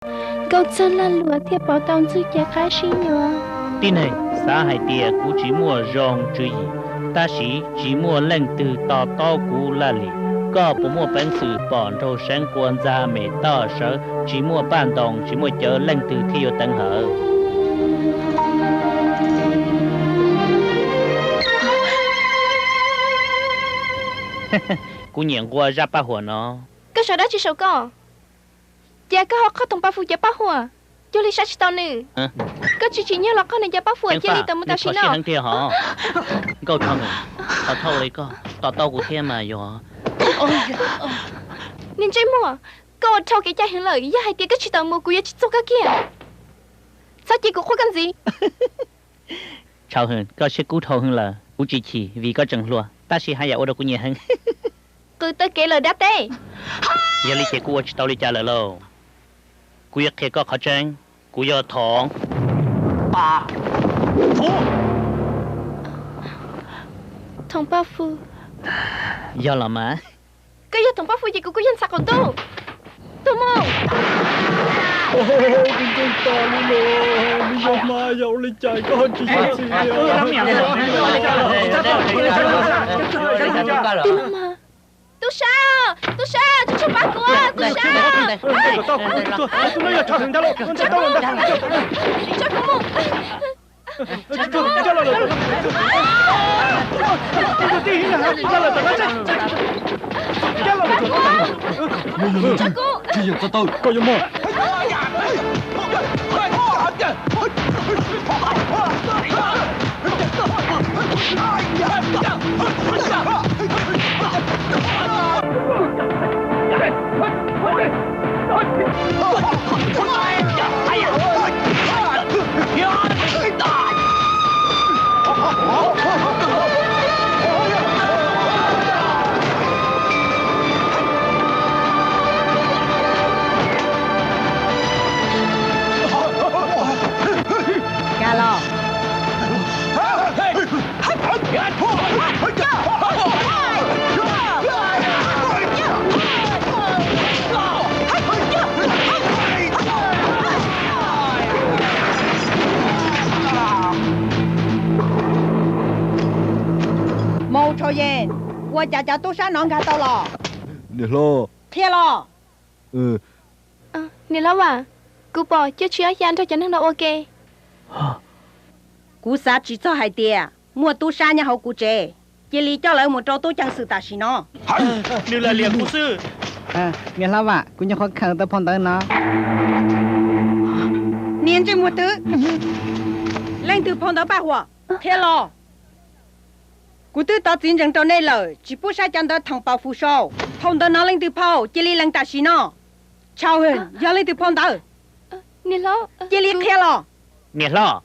Nkauj txawj lag luam thiaj pauv tau ntxuj ces qab sib yuav. Tib neeg xav hais tias kuv tsis muaj zoo tswv yim, tab sis tsis muaj leej twg to taub kuv laj lim. Koj puas muaj peev xwm pom nraug seev quas ntxa mem toj sawv tsis muaj paj ntoos tsis muaj cawv leej twg thiaj yuav teev hawm? Kuv nyiam nqua zaj paj huam no. Koj sau dab tsi saum koj? Ces koj ho qhov thoom pa fu cov paj huam, cuag li saib tsis taus nws. Koj tsis tsim nyog los qhov nws cov paj huam cia li tawm mus tam sim no. Nkauj Thoj, qhov thauj li koj to taub kuv thiab mas yog. Niag ntsej muag, koj ua dhau kev cai heev lawm, yog hais tias koj tsis tawm mus kuv yuav tsis txuag koj kiag. Txhob cia kuv qhuab koj ntxiv. Tshauv Hwm, koj siab kub dhau heev lawm, kuv tsis chim vim koj tseem hluas, tab sis haj yam ua rau kuv nyiam heev. Qw taw kev lawm dab teb. Yog li ces kuv ua tsis tau li cas lawm lauj. Kuv yuav qhia koj qhov tseeb, kuv yog Thoom Paj Fu. Thoom Paj Fu. Yog los mas. Koj yog Thoom Paj Fu ces kuv kuj yog ntxhais qaum ntuj. Tuag mus. Kuv ntuj tas li no, nws yog hma yog ua li cas koj tsis yog txiv. Tub sab, tub sab, tsis tshua pab kuv, tub sab. Tsis yog txog tau koj yuav muag. Nkag los. Mau Tshau Yees, ua cas cov tub sab no nkag tau los? Niam hlob. Qhia los. Niam hlob Vam, kuv pom Cuab Tshiab Xya nrog cov neeg no ua ke. Kuv xav tsis txog hais tias muaj tub sab nyob hauv kuv tsev, cia li coj lawv mus rau tub ceev xwm tam sim no. Nws lam liam kuv xwb. Niam hlob Vam, kuv nyuam qhuav khaws tau phau ntawv no. Niag ntsej muag twb, leej twg phau ntawv paj huam? Qhia los. Kuv twb tos txiv ntseeg rau nej lawm, tsis pub saib cov ntawv Thoom Paj Fu sau. Phau ntawv no leej twg phau, cia li lees tam sim no. Tshau Hwm, yog leej twg phau ntawv? Cia li qhia los. Niam hlob,